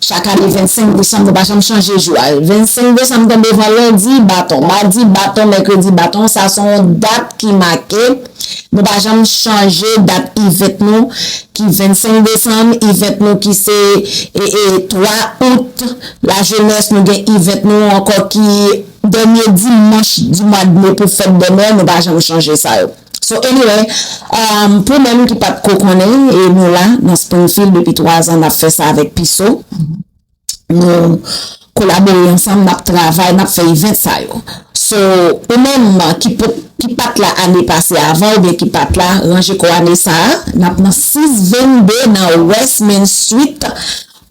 Chak ane vennsenk desanm, nou pa janm chanje jou a. Vennsenk desanm tonbe vandredi, baton. Madi, baton, mèkredi, baton. Sa se yon dat ki make. Nou pa janm chanje dat event nou, ki vennsenk desanm, event nou ki se, e, e, twa out, lajenès, nou gen event nou ankò ki dènye dimanch di mwa de me pou fèt dè mè, nou pa janm chanje sa yo. So, anyway, um, pou moun ki pa t ko konnen, e nou la, nan Springfield, depi twa zan, n ap fè sa avèk Piso. Nou, kolabore ansanm, n ap travay, n ap fè event sa yo. So, ou menm ki pot, ki pa t la ane pase avan oubyen ki pa t la, ranje kò ane sa a, n ap nan sis vennde nan West Main Street.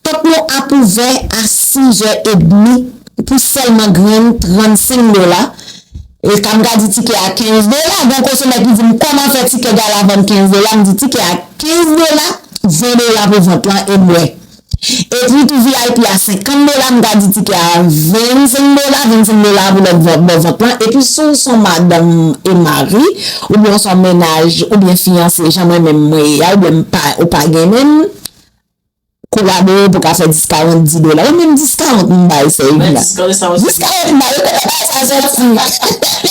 Pòt nou ap ouvè a sizè edmi pou sèlman grenn trannsenk dola. E ka m ka di tikè a kenz dola. Gen konsomè ki di m, "Kòman fè tikè gala vann kenz dola?" M di, "Tikè a kenz dola, ven dola pou vant lan, e m wè." Epi tou V I P a senkant dola, m ka di tikè a vennsenk dola, vennsenk dola pou lòt vant, bò vant lan. Epi si w se yon madanm e mari, oubyen w se yon mennaj, oubyen fiyanse, jan mwen menm mwen ye a, oubyen m pa, ou pa gen menm, kolabore pou ka fè diskawont di dola. Ou menm diskawont m bay sèvi la. Diskawont m bay, ou konnen bay sa sòti.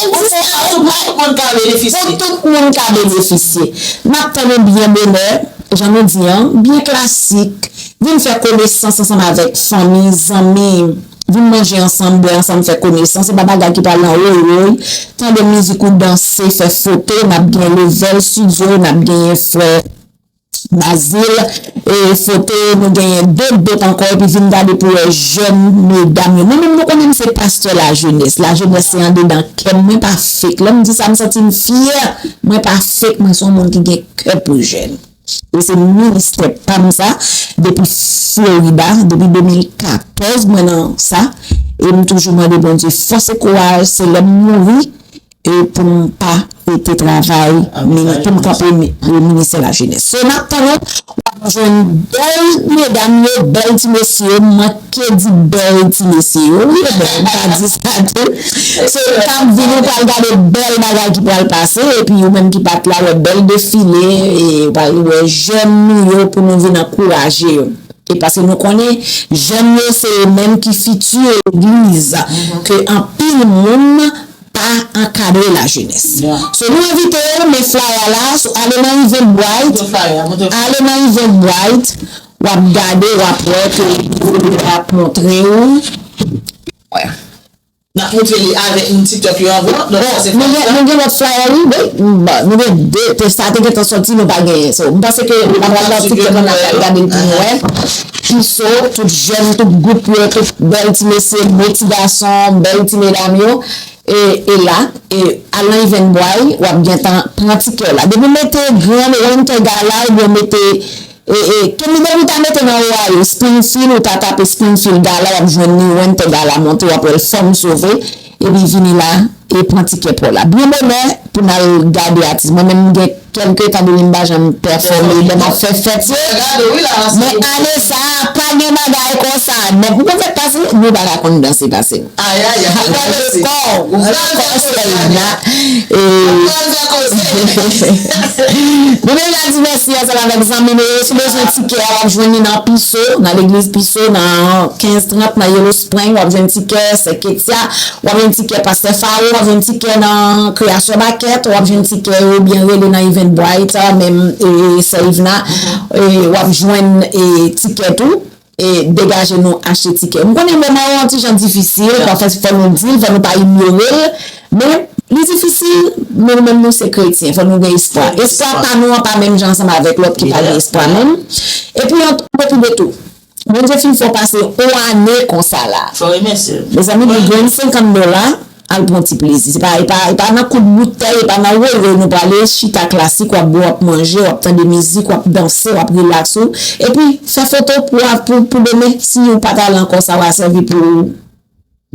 Diskawont bay pou tout moun ka benefisye. Pou tout moun ka benefisye. N ap tann ou byen bonè, jan nou di an, byen klasik. Vin fè konesans ansanm avèk fanmi, zanmi. Vin manje ansanm, bwè ansanm, fè konesans. Se pa bagay ki pral nan woy woy. Tande mizik ou danse, fè foto, n ap gen Level Studio, n ap genyen frè Bazil, e foto, nou genyen dòt, dòt ankò, epi vin gade pou wè jèn medam yo. Mwen menm, nou konnen m se pastè lajenès. Lajenès se andedan kè m, mwen pa fake. Lè m di sa, m santi m fyè. Mwen pa fake, mwen se yon moun ki gen kè pou jèn. E se ministè pa m sa, depi Florida, depi de mil katòz mwen nan sa, e m toujou mande Bondye fòs e kouraj, se lè m mouri, e pou m pa rete travay, pou m kanpe ministè lajenès. So, n ap tann ou, w ap jwenn bèl medam yo, bèl ti mesye yo, m manke di bèl ti mesye yo, wi, men m pa di sa tou. So, w ap vini, w pral gade bèl bagay ki pral pase, epi ou menm ki pa t la, wè bèl defile, e w pral wè jèn nou yo pou nou vin ankouraje yo. E paske nou konnen, jèn yo se yo menm ki fiti legliz, ke anpil moun pa ankadre lajenès. So, nou envite yo, men flyer la, so, ale nan Eventbrite, ale nan Eventbrite, w ap gade, w ap wè ke yo ap montre w. N ap montre li avèk moun TikTok yo anvan. Donk, sa se nou gen, nou gen lòt flyer, wi, wi. Bon, nou gen de, te, sa te gentan sòti, nou pa genyen. So, m panse ke n ap al nan TikTok, n ap gade l pou nou wè. Piso, tout jèn, tout gwoup yo, tout bèl ti mesye, bo ti gason, bèl ti medam yo. E, e la, e, al nan Eventbrite, w ap gentan pran tikè w la. Depi w mete Grand Winter Gala, oubyen w mete E, e, Kenny Bell ou ta mete nan Ohio, Springfield, ou ta tape Springfield Gala, w ap jwenn li, Winter Gala monte, w ap wè l fòm sove, epi vini la, e pran tikè pa w la. Byen bonè, pou n al gade atis. Mwen menm, m gen kèlke tan depi m pa janm pèfòme, lè m ap fè fèt yo. Men ane sa a, pa gen bagay konsa. Donk, ou konn fèt pase, nou pa ka konn danse pase m. Ayayay, ou pral fè koze. Ou pral fè koze. Ou pral fè koze. Nou deja di mèsi ansanm avèk zanmi nou yo. Si w bezwen tikè a, w ap jwenn li nan Piso, nan legliz Piso, nan kenz trant, nan Yellow Spring, w ap jwenn tikè, Sè Ketya, w ap jwenn tikè Pastè Faro, w ap jwenn tikè nan Kreyasyon Makèt, w ap jwenn tikè yo byen rele nan Eventbrite, menm, e, Sè Yvna, e, w ap jwenn, e, tikè tou. E degaje nou achte tikè. M konnen moman an yon ti jan difisil, fò, fò nou di l, fò nou pa inyore l, men li difisil, men nou menm nou se kretyen, fò nou gen espwa. Espwa pa nou an pa menm jan ansanm avèk lòt ki pa gen espwa menm. Epi yon, epi de tou, Bondye fin fè w pase yon ane konsa la. Fò remèsye l. Mezanmi, li jwenn senkant dola, al pran ti plezi. Se pa, e pa, e pa nan kout boutèy, e pa nan woy woy nou prale, chita klasik, w ap bwè, w ap manje, w ap tande mizik, w ap danse, w ap rilaks ou. Epi, fè foto pou, pou, pou demen, si ou pa t ale ankò, sa va sèvi pou,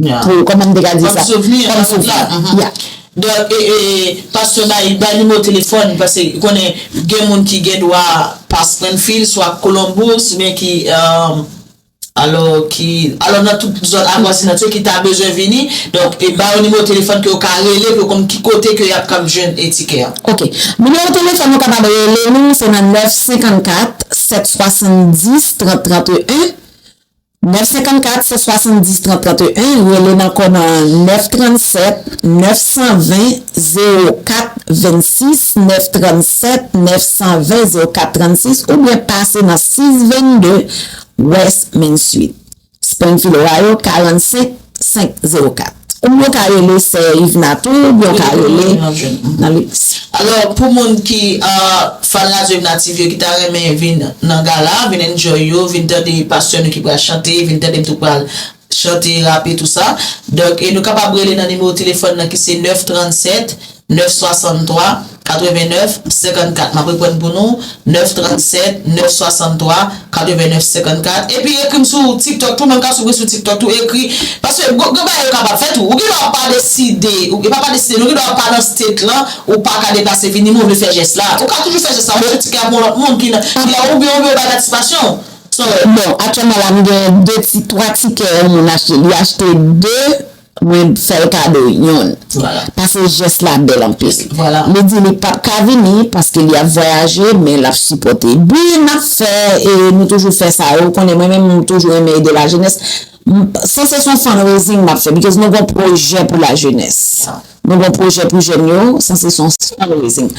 pou, kòman m te ka di sa? Kòm souvni, kòm souvni. Ya. Donk, e, e, pastè bay, bay nimewo telefòn, paske konnen gen moun ki gen dwa pa Springfield, swa Columbus, men ki, e, Alò, ki, alò, nan tout zòn avwazinant yo ki ta bezwen vini, donk, e ba yo nimewo telefòn ke yo ka rele pou yo konn ki kote ke y ap kab jwenn e tikè a. Ok. Nimewo telefòn ou kapab rele nou, se nan nèf senkannkat, sèt swasanndis, trant trant e en. Nèf senkannkat, sèt swasanndis, trant trant e en. Rele n ankò nan nèf trannsèt, nèf san ven, zewo kat vennsis, nèf trannsèt, nèf san ven, zewo kat trannsis, oubyen pase nan sis vennde West Main Street, Springfield, Ohio, karannsenk senk zewo kat. Oubyen w ka rele Sè Yvna tou, oubyen w ka rele nan legliz. Alò, pou moun ki, e, fan Radyo Yvna T V yo, ki ta renmen vin nan gala, vin enjoy yo, vin tande pastè nou ki pral chante, vin tande m tou pral chante, rape, tou sa. Donk, e nou kapab rele nan nimewo telefòn nan ki se nèf tranntsèt, nèf swasanntwa, katrevennnèf, senkannkat. M ap reprann pou nou, nèf tranntsèt, nèf swasanntwa, katrevennnèf, senkannkat. Epi ekri m sou TikTok tou, menm ka sou, sou TikTok tou, ekri. Paske gwo, gwo bagay yo kapab fèt tou. Ou gen dwa pa deside, ou, e pa pa deside, nou gen dwa pa nan state lan, ou pa ka deplase vini, men ou vle fè jès la. Ou ka toujou fè jès la, ou fè tikè pou yon lòt moun ki nan, ki la, oubyen, oubyen ou bay patisipasyon. So, Bon, aktyèlman la, m gen de ti, twa tikè yon moun achte. Li achte de, mwen fè l kado yonn. Vwala. Paske jès la bèl anpil. Vwala. Li di li p ap ka vini paske li ap vwayaje, men l ap sipòte. Bi n ap fè, e nou toujou fè sa yo. Ou konnen mwen menm, m toujou renmen ede lajenès. M- Sa se yon fundraising m ap fè, because nou gon pwojè pou lajenès. Nou gon pwojè pou jèn yo, sa se yon fundraising.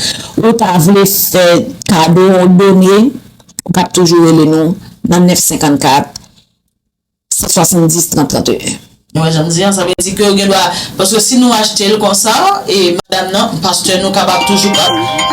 Ou ta vle fè kado, done, ou p ap toujou rele nou nan nèf senkannkat, sèt swasanndis, trant, trant e en. Ou wè jan m di an, sa vle di ke ou gen dwa, paske si nou achte l konsa, e madanm nan, pastè nou kapab toujou pa-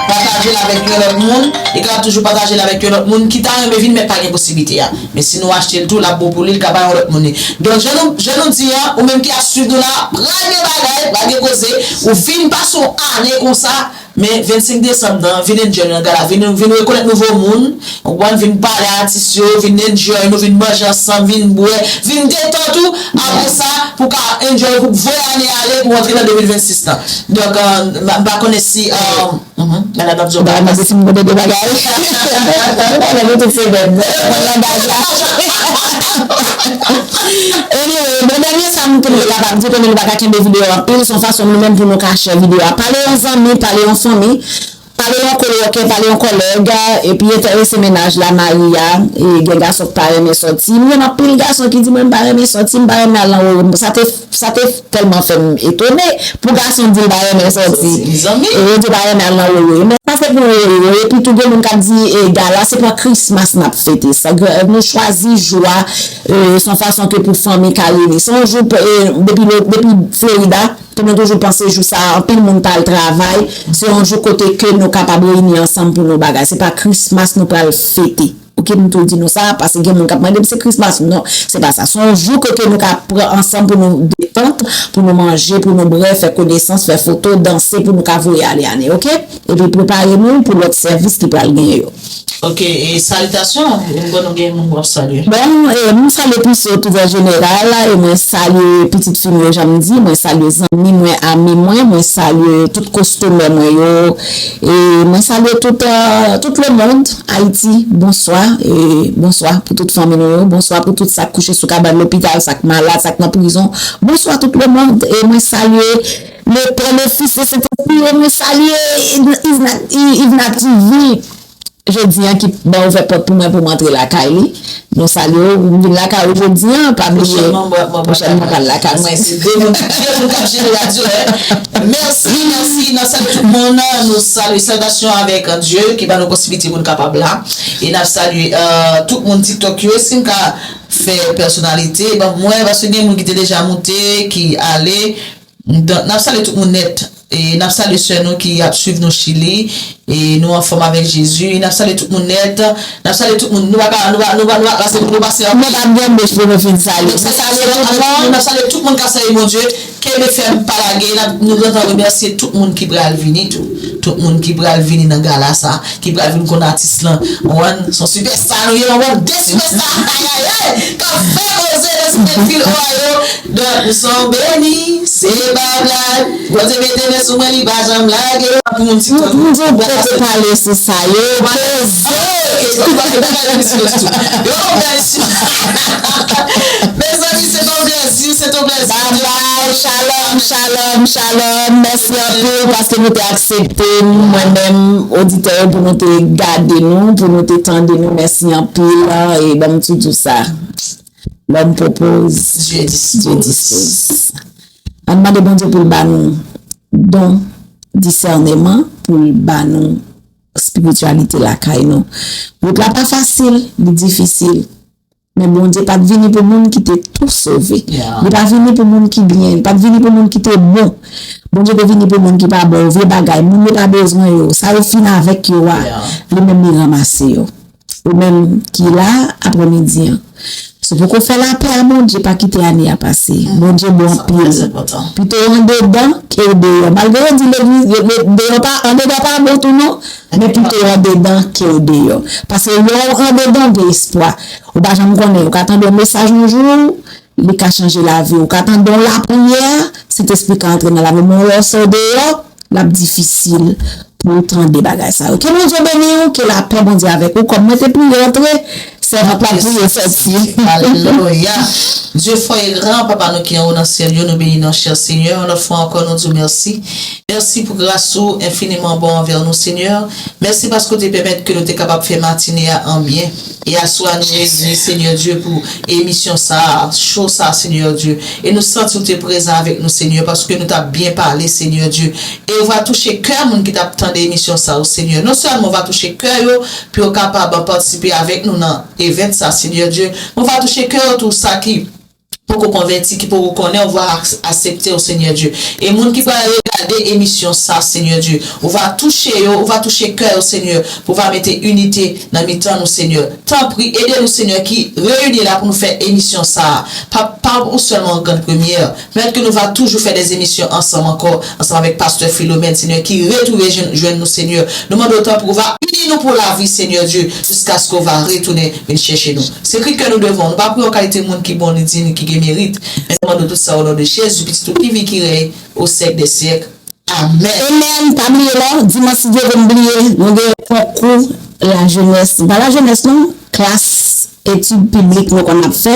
pataje l avèk yon lòt moun, li kapab toujou pataje l avèk yon lòt moun ki ta renmen vin, men pa gen posiblite a. Men si nou achte l tou, l ap bon pou li, li ka bay yon lòt moun li. Donk, jan nou, jan nou di an, ou menm ki ap swiv nou la, pa gen bagay, pa gen koze, ou vin pase yon ane konsa, men vennsenk desanm nan, vin enjoy nan gala, vin, vin rekonèt nouvo moun, ou konprann, vin pale a atis yo, vin enjoy nou, vin manje ansanm, vin bwè, vin detant ou, apre sa, pou ka enjoy, pou voye ane ale, pou antre nan de mil vennsis lan. Donk, euh, m pa konnen si, euh, mhm, Madan ap di yon Ba, bagay. Mande si m konn de bagay. Ou konnen nou tout se bèt. Mwen langaj la. Anyway, bon, dènye sa m te vle kapab di, konnen nou pa ka kenbe videyo anpil, se yon fason nou menm pou nou ka share videyo a. Pale yon zanmi, pale yon fanmi, pale yon kowoke, pale yon kòlèg, epi enterese mennaj la, mari a, e gen gason k pa renmen sòti. M gen anpil gason ki di mwen m pa renmen sòti, m pa renmen al nan wowo. Sa te, sa te tèlman fè m etone pou gason di l pa renmen sòti. Mezanmi. E yo di pa renmen al nan wowo. Men sa se pou wowo. Epi tou gen moun k ap di, e, gala se pa Christmas n ap fete. Sa, nou chwazi jou a, e, se yon fason ke pou fanmi ka reyini. Se yon jou, e, depi, depi Florida, ke nou toujou panse jou sa a, anpil moun pa al travay. Se yon jou kote ke nou kapab reyini ansanm pou nou bagay. Se pa Christmas nou pral fete. Oke, m tou di nou sa, paske gen moun k ap mande m se Christmas. Non, se pa sa. Se yon jou kote nou ka pran ansanm pou nou detant, pou nou manje, pou nou bwè, fè konesans, fè foto, danse, pou nou ka voye ale ane, oke? Epi prepare nou pou lòt sèvis ki pral genyen yo. Oke, e salitasyon, m konnen gen moun w ap salye. Bon, e, m salye plis yo tout an jeneral, e mwen salye pitit fi m yo, jan m di, mwen salye zanmi mwen, ami mwen, mwen salye tout kostomè mwen yo, e mwen salye tout, euh, tout le monde, Ayiti, bonswa, e bonswa pou tout fanmi nou yo, bonswa pou tout sa k kouche sou kabann lopital, sa k malad, sa k nan prizon, bonswa tout le monde, e mwen salye le Pè, le Fis, le Sentespri, e mwen salye Ivna, Ivna T V. Jodi an ki ban ouvè pòt pou mwen pou m antre lakay li. Nou salye w, m vin lakay ou jodi an, pa bliye. Pwochènman, mwen, mwen, mwen pral lakay mwen. Se de moun, de moun k ap jere radyo, hein. Mèsi, mèsi, n ap salye tout moun, nou salye, salitasyon avèk Dye ki ba nou posiblite pou n kapab la. E n ap salye, euh, tout moun TikTok yo, si m ka fè pèsonalite, ban mwen, paske gen moun ki te deja moute, ki ale, Donk, n ap salye tout moun nèt. E n ap salye sè nou ki ap swiv nou Chili. E nou anfòm avèk Jezi. N ap salye tout moun nèt. N ap salye tout moun. Nou pa ka, nou pa, nou pa, nou pa pase, nou pase anpil. Nou pa gen bouch pou nou fin salye. N ap salye tout moun. N ap salye tout moun k ap sèvi Bondye. Kenbe fèm, pa lage. N ap, nou gentan remèsye tout moun ki pral vini tou. Tout moun ki pral vini nan gala sa. Ki pral vin konn atis lan. Ou konprann? Se yon sipèsta nou ye, ou konprann? De sipèsta, ayayay, k ap fè koze nan Springfield, Ohio. Donk, nou se yon beni, se pa blag. Bondye mete men sou mwen, li pa janm lage. Pou moun TikTok. M di w pote pale sou sa, yo poze. Yo, mèsi. Mezanmi, se ton plèzi, se ton plèzi. Bye bye, shalom, shalom, shalom. Mèsi anpil paske nou te aksepte m, mwen menm, oditè yo, pou nou te gade nou, pou nou te tande nou. Mèsi anpil, e ban m toujou sa. L'homme propose, Dieu dispose. Ann mande Bondye pou l ba nou don, disèneman, pou l ba nou espirityalite lakay nou. Wout la pa fasil, li difisil. Men Bondye pa t vini pou moun ki te tou sove. Li pa vini pou moun ki byen. Li pa t vini pou moun ki te bon. Bondye te vini pou moun ki pa bon. Vye bagay. Moun yo pa bezwen yo. Sa yo fin avèk yo a, li menm li ranmase yo. Ou menm ki la, aprèmidi an. Si w poko fè lapè a Bondye, pa kite ane a pase. Bondye bon anpil. Pito w andedan ke w deyò. Malgre yo di legliz, yo, yo, deyò pa, andedan pa bon tou non, men pito w andedan ke w deyò. Paske lè w andedan, w gen espwa. Ou pa janm konnen, ou ka tande yon mesaj yon jou, li ka chanje lavi w. Ou ka tande yon lapriyè, Sentespri ka antre nan lavi w. Men lè w sot deyò, l ap difisil pou w tande bagay sa yo. Ke Bondye beni w, ke lapè Bondye avèk ou. Kòm mwen te priye antre, sèvant la priye sòti. Alelouya. Dye fò e gran, Papa nou ki anwo nan syèl yo, nou beni nan chè Senyè. Yon lòt fwa ankò, nou di w mèsi. Mèsi pou gras ou enfiniman bon anvè nou, Senyè. Mèsi paske w te pèmèt ke nou te kapab fè matine a an byen. E aswè a nou reyini, Senyè Dye, pou emisyon sa a, cho sa a, Senyè Dye. E nou santi w te prezan avèk nou, Senyè, paske nou t ap byen pale, Senyè Dye. E ou va touche kè moun ki t ap tande emisyon sa a, Senyè. Non sèlman ou va touche kè yo, pou yo kapab patisipe avèk nou nan event sa, Senyè Dye, men ou va touche kè yo tou sa ki poko konvèti, ki poko konnen ou va aksepte w, Senyè Dye. E moun ki pral regade emisyon sa, Senyè Dye, ou va touche yo, ou va touche kè yo, Senyè, pou w va mete inite nan mitan nou, Senyè. Tanpri, ede nou, Senyè, ki reyini la pou nou fè emisyon sa a. Pa, pa ou sèlman an grann premyè, men ke nou va toujou fè de emisyon ansanm ankò, ansanm avèk pastè Filomèn, Senyè, ki retounen jwenn, jwenn nou, Senyè. Nou mande w tanpri ou va ini nou pou lavi, Senyè Dye, jiskaske ou va retounen vin chèche nou. Se kri ke nou devan w. Nou pa priye w kalite moun ki bon ni di ni ki gen merit. Men nou mande w tout sa o non de Jezi, pitit ou ki viv, ki rèy o syèk dè syèk. Amèn. Amen. Pa bliye non, dimanch si Dye vle m bliye, nou gen konkou lajenès. Pa lajenès non, klas etid piblik nou konn ap fè.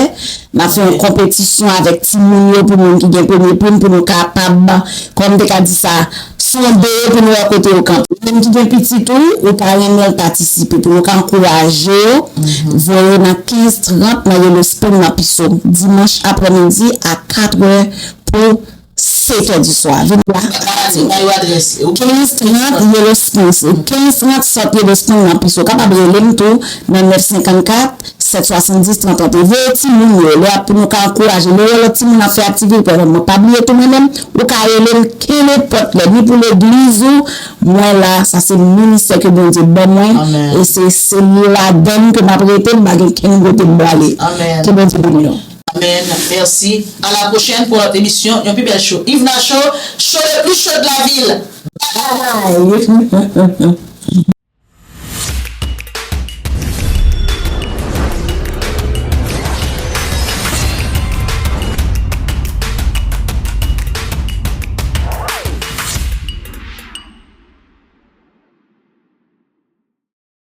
N ap fè yon konpetisyon avèk timoun yo pou moun ki gen premye pri pou nou kapab, kòman m te ka di sa, sonde yo pou nou wè kote yo kanpe. Ou menm ki gen pitit ou, ou ta renmen l patisipe pou nou ka ankouraje yo, voye nan kenz trant nan Yellow Spring nan Piso, dimanch aprèmidi a katrè pou sèt è di swa. Vin la. Ba yo adrès. Kenz trant Yellow Springs. Kenz trant South Yellow Springs nan Piso. Ou kapab rele m tou nan nèf senkannkat, sèt swasanndis, trant trant. Voye timoun yo. Lè ap pou nou ka ankouraje. Lè w wè lòt timoun ap fè aktivite, pa egzanp, mwen pa bliye tou mwen menm, ou ka rele m kenenpòt lè. Ni pou legliz ou, mwen la. Sa se ministè ke Bondye ban mwen. E se, se ladan m ke m ap rete, m pa gen kenn kote m prale. Ke Bondye beni nou. Amèn. Mèsi. A la pwochèn pou lòt emisyon. Yon pi bèl cho. Yvna Show, show le plus chaud de la ville. Bye bye.